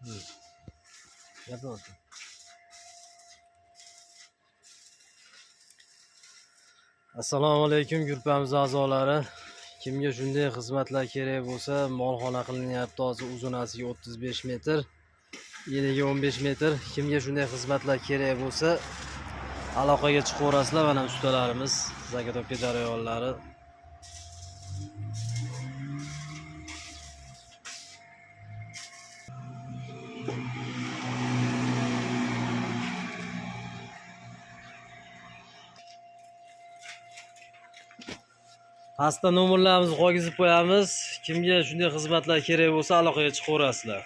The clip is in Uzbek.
Gapirma. Assalomu alaykum guruhimiz a'zolari. Kimga shunday xizmatlar kerak bo'lsa, molxona qilinyapti hozir, uzunasiga 35 metr, eniga 15 metr. Kimga shunday xizmatlar kerak bo'lsa, aloqaga chiqaverasizlar. Mana ustalarimiz zagotovka jarayonlari. Pastda nomerlarimizni qo'ygizib qo'yamiz. Kimga shunday xizmatlar kerak bo'lsa, aloqaga chiqaverasizlar.